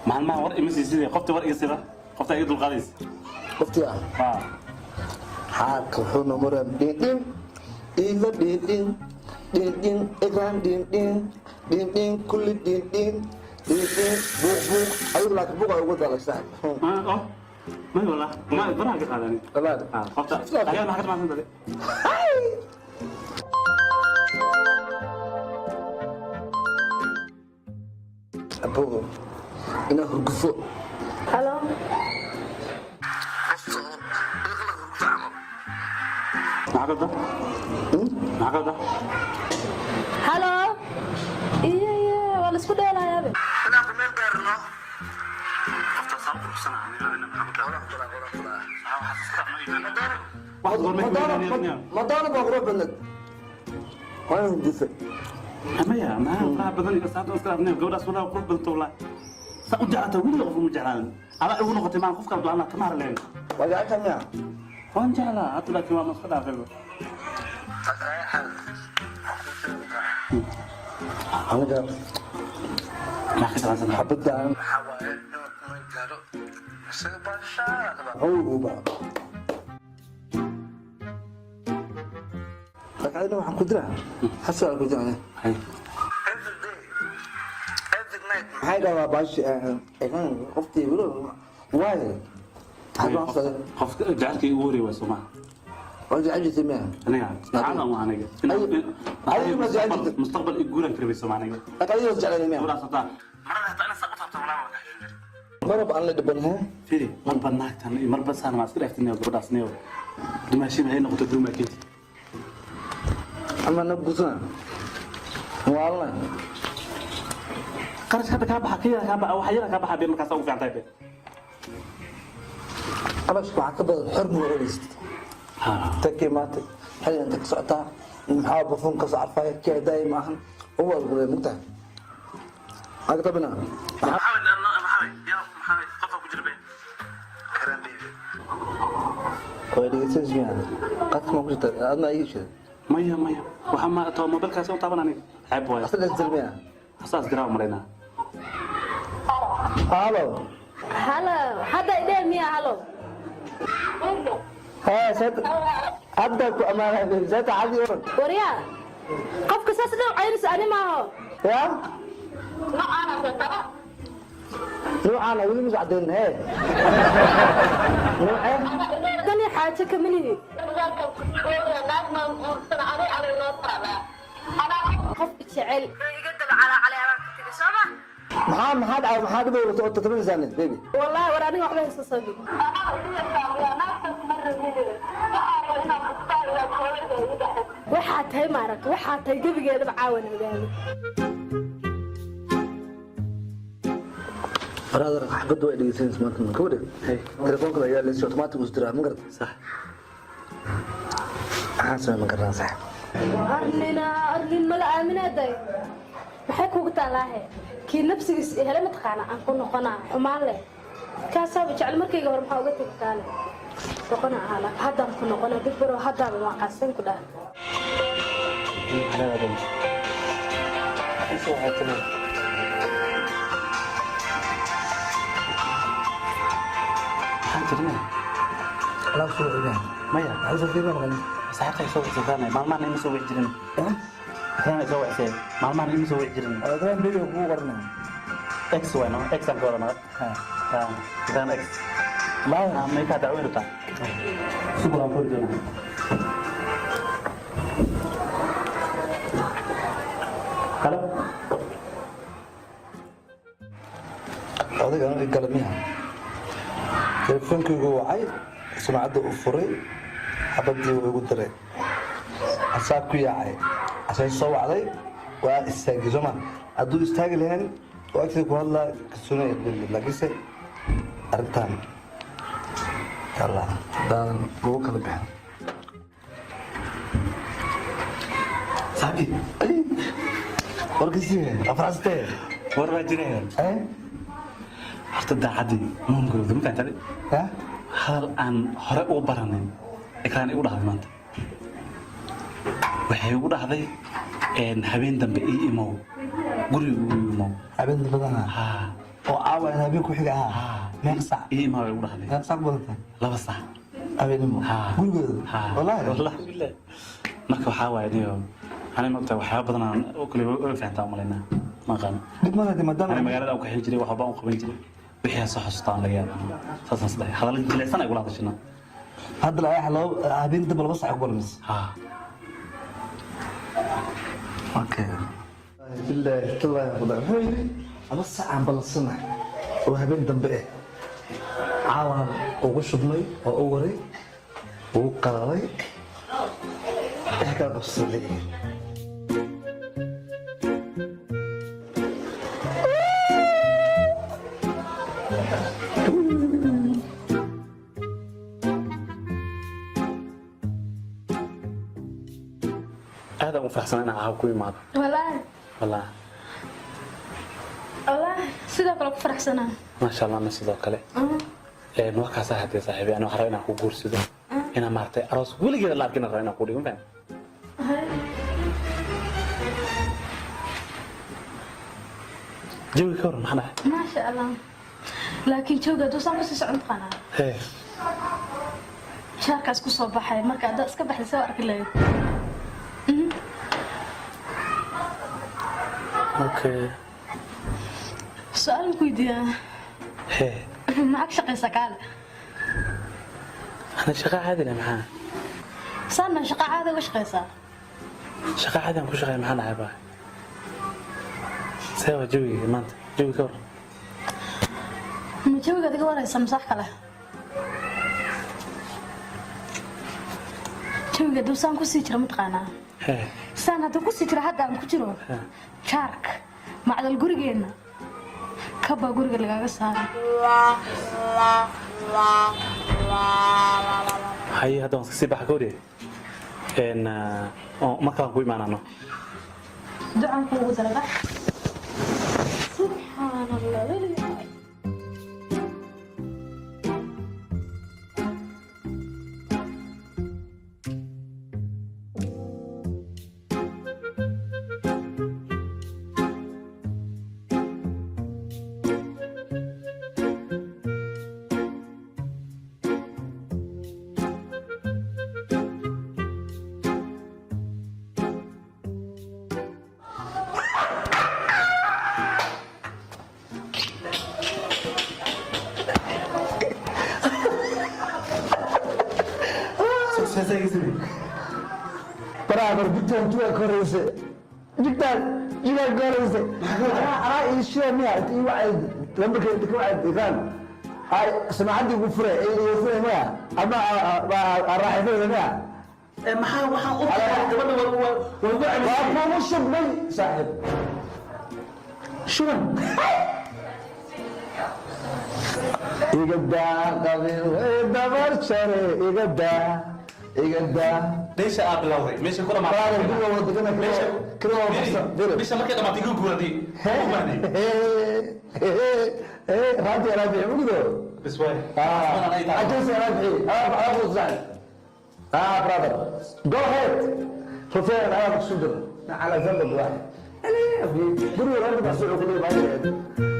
Maalmaha war ima siisidee, qofta war iga sida, qofta iga dulqaadaysa. Qoftii ah. Haa. Xaalka wuxuu noo maraa dhindhin iiva, dhindhin dhindhin, ikraan dhindhin dhindhin, kulli dhindhin dhindhin, buuq buuq. Adigu laakiin buuq ay ugu dalay, saaxib. Oh, may wallah ma baraha ka qaadani. Walaal. Haa, qofta ayaa maxaa ka timaasan dade? Abugo inaa hurgufo. Halo. Maxaa qalda? Maxaa qalda? Halo, iyo iyo waa la isku dheelayabe. Qofta saa u quruxsana aniga maxaa ku daa? Waxaad goormay ka weynaan? Madonna baa qurux badnad, waa inaa hurgufay. Maya, maxaa faraha badan iyo saabta iska dhaafnay? Gabadhaas walaa qurux badan towlaa, saa u jeclata weliga qof uma jeclaanin. Adaa igu noqotay maan qof kala duwan kama harleen. Waa jecesha miya? Waan jeclaa hadda, laakiin waa ma iska dhaafay. Aniga maxaa ka jeclaan? Xabaddan waxaa waaye inuu kuma gaaro isaga baashaa baa, laakiin adina waxaan ku diraa xasan aan ku diraa maxay dhahdaa baashi qoftii waaye. Qofka jecelkii ugu horreeyay waa soo maha? Waa jecel jirtay miya? Aniga caada waa aniga. Adiga ma jecel jirtay? Mustaqbal i guuran karabay soo aniga. Laakiin adiga jecel miya? Gabadhaas hataa marada hataa ina saa u taabta walaa waa ka xishoon jiray. Marab aan la dhiban he. Firi, marba naagtan iyo marba saan maa iska dhaaftin gabadhaas niyo dumaashii maxay noqotay dumaa keenti. Ama na gursana waalna. Qarash hadda kaa baxa, ka yara kaa baxa, waxa yara kaa baxa be, markaas ugu fiican tahay be. Qarashka waxaa ka badan xor ma ooleysid. Takii maanta xilli inta ka socotaa, maxaa barfuun ka soo carfaya kii daaya ma ahan ugu adgulay mugtahay agtabina. Maxamed, maxamed ya, maxamed, qofka ku jira be. Way dhegeysanaysa miyaa? Qadka ma ku jirta adna ii sheeg. Maya, maya, waxa ma too mobilkaasi u taaban aniga, ceeb waay. Asal dhegeysan miyaa? Asaas diraa u malaynaa. Halo. Halo, hadda idhee miya? Halo. Haa, sad hadda ku amaanay saata cadi oran. Waryaa, qofka saas dhow cayris ani maaho. Ya nuucaana weli mis caddayn hee nuuce. Dani xaajo kama lihi. Qofka jecel maxaa maxaa dhacay? Maxaa dhib oo tatabanaysaa baby? Wallahi war aniga waxba haysta sabi. Waxaa tahay maaragta, waxaa tahay gebigeedaba caawan ogaado. Brother, xabadda way dhegeysanaysa maanta ma gabadha telefoonka ayaa leysay automatic us diraa, ma garad? Sax. Maxaan samey? Ma garanaa, sax. Arnina arnin mala aaminaaday, maxay kugu taalaahe? Kii nafsigiis hele mataqaana aan ku noqonaa xumaan leh, kaasaaba jecel. Markayga hore maxaa uga tegi kaale noqona ahaa, laakiin haddaan ku noqona dib baro haddaaba waa qaasan ku dhaha. Maxaa jirna? Alaab soo iibinaya. Maya. Maxaa soo fiirinaya maqalin? Saxaabta ay soo wicsataan maalmahan ima soo wici jirin. Ikraan ay soo wicseen maalmahan ima soo wici jirin. Adaan baby kugu qoranaya. X waay no, X aan ka wada naga. Ikraan X. Laa. May kaa dacweyn rabtaa? Subulaan kori doonaa. Halo. Odayga aniga gala miya? Telefoonkaygu wacay, sumcadda u furay, xabaddii wuu igu diray, asaa ku yaacay, asay soo wacday, waa istaagay sooma. Hadduu istaagi lahayn oo agteeda ku hadlaa kalsooni ay qabin, laakiinse arrintan yalla haddaanan lagu kala bixin. Saaxiibkii. Warkiisii afraastee. War baa jiraya. Horta daacaddii muhimka ma fahantaade? Ya. Hadal aan hore u baranin Ikraan igu dhahday maanta. Waxay igu dhahday habeen dambe ii imow. Guriga ugu imo. Habeen badana. Haa. Oo caawa in habeen ku xiga ahaa. Meeqa saac? Ii imaa way ugu dhahday. Meeqa saac badan? 2 saac. Habeenimo. Haa. Gurigooda. Haa. Wallaahi. Wallahi billahi. Marka waxaa waaye niyo ani maogtahay waxyaaba badan aan oo kale way fahantaa umalaynaa, ma aqaano. Dhib ma leh maadaama ani magaalada aan ku xili jiray, wax walba aan u qaban jiray, wixii aan soo xasuustaan laga yaabaa, saasaan isdhahay, hadallo jilicsan ay kula hadashanaa. Hadda la ayax laba habeen dambe 2 saac ku balmis. Haa. Okay. Billahi tallahi qudaa. Wuxuu yidhi 2 saac aan ballansanahay oo habeen dambe caawaan ugu shubmay oo u waray, ugu qalalay, wax kala qabsaday. Aad aan u faraxsan inaan caawa ku imaado. Wallaahi. Wallahi. Wallaahi, sidoo kale ku faraxsanaa. Maasha Allah, na sidoo kale. Waa kaasaa hadee saaxiibay, ani waxaan rabaa inaan ku guursado, inaan maaragtay aroos weligeeda la arkin rabaa inaan ku dhigo, ma fahamtay? Jawiga ka waran, maxaa dhahay? Maasha Allah, laakiin jooga hadduu saan kusii socon taqaanaa Hee. Jaarkaas ku soo baxay marka haddaad iska baxday soo arki lahayd. Okay. Su-aal ma ku weydiiyaa? Hee. Maxaa ka shaqaysaa kaale? Ana shaqa caadi leh, maxaa? Saan ma shaqo caadi uga shaqaysaa? Shaqa caadi aan ku shaqeeya, maxaa dhahay baa? See waa jawiga maanta? Jawiga ka waran? Ma jawiga adiga waraysa mise wax kale? Jawiga hadduu saan kusii jiro mataqaanaa, Hee. saan hadduu kusii jiro hadda aan ku jiro, jaarka macdal gurigeenna kabaa guriga lagaaga saaray. Haye, hadda waan iska sii baxa kawriye oo markaan ku imaanano. Ducaan kuugu dara bax. Subxaan Allah, weligaa. Brother, jigtaan jigaa ka horeyse. Jigtaan jigaa ka horeyse. Anaa ii shida miya inta ii wacay lambarka inta ka wacay ikaan. Ay samaacadii ugu furay ii furay miya ama raaxaysanaysa miya. Maxaa waxaan u gabadha waa Waa kugu shubmay saaxiib. Shuban. Iga daa qabiil way dabar jare, iga daa, iga daa. Meesha aad bilowday, meesha ku Brother, guriga wada degana kira waa fursa. Bisha markay dhamaatay igu guuradii. Raadi raadi mugdo. Bas waay. Ah, raadi ah ah brother, go ahead. رفيع انا مقصود على ذنب واحد. انا في guriga horta baa soo kulay baa.